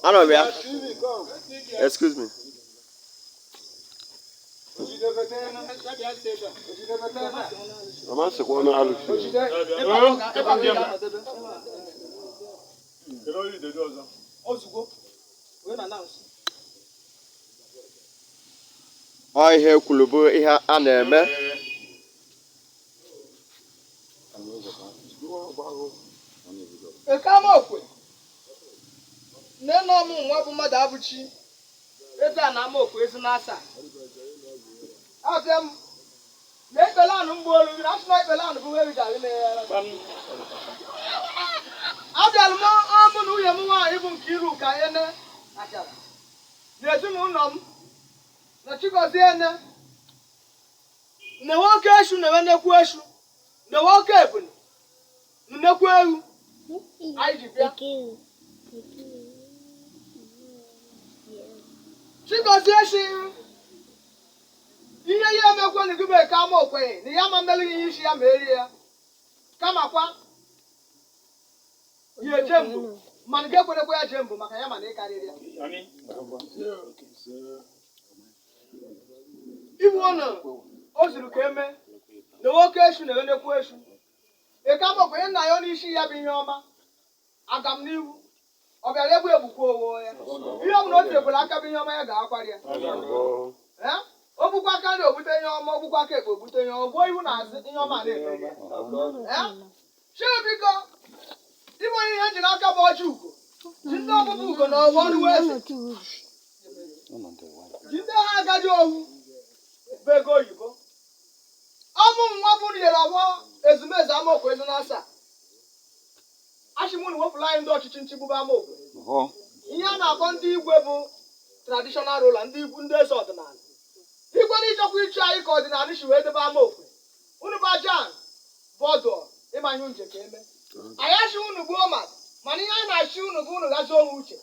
Anọ m ya. Excuse me. Mama sịkwa ọnụ alụsị. Ọ ihe kwuru bụ ihe a na-eme. Eke Amaokwe nne na ọmụ nwa bụ mmadụ abụchi eze a na Amaokwe ezi na-asa abịa m na ekpele anụ mgbe olu na asị na ekpele anụ bụ weri garị na ya. Abịalụ m ọmụ na nwunye m nwaanyị bụ Nkiru ka ene achara na ezinụlọ m na Chigozie ene na nwoke eshu na nnekwu eshu na nwoke ebunu nnekwu ewu anyị ji bịa. Chigozie shi ihe ya emekwe na gị bụ Eke Amaokwe na ya ma mmeri ihe isi ya ma erie ya, kamakwa ya eje mbụ mana gị ekwerekwa ya jee mbụ maka ya mana ịkarịrị ya. Ibu ọnụ o zuru ka eme na nwoke eshu na nnekwu eshu. Eke Amaokwe nna ya n'isi ya bụ ihe ọma agam n'ihu ọ bịara egbu egbukwa owo ya, ihe ọ bụla o tinyekwara aka bụ ihe ọma ya ga-akwari ya. Eh? O bukwa aka nri ogbute ihe ọma, o bukwa aka ekpe ogbute ihe ọma, gbuo ihu na azụ ihe ọma na-emeri ya. Eh? Chi biko, ịbụ onye ihe njiri aka bụ ọjị ugo ji ndị ọbụbụ ugo na ọgbọ ọrụ eze ji ndị ha agadi ohu bụ ego oyibo. Ọmụ nwa bụ nyere ọgbọ ezumezu Amaokwe ezi na asaa achị mụ na wepụrụ anyị ndị ọchịchị nchigbu bụ Amaokwe. Ihe a na-akpọ ndị igwe bụ traditional ruler, ndị igwu ndị eze ọdịnala. Igwe na ịchọkwa ichi anyị ka ọdịnala si wee debe Amaokwe unu bụ ajan bọdụ ịma ihe nje ka eme anyị achị unu gbuo mmadụ, mana ihe anyị na-achị unu bụ unu gazie onwe uche.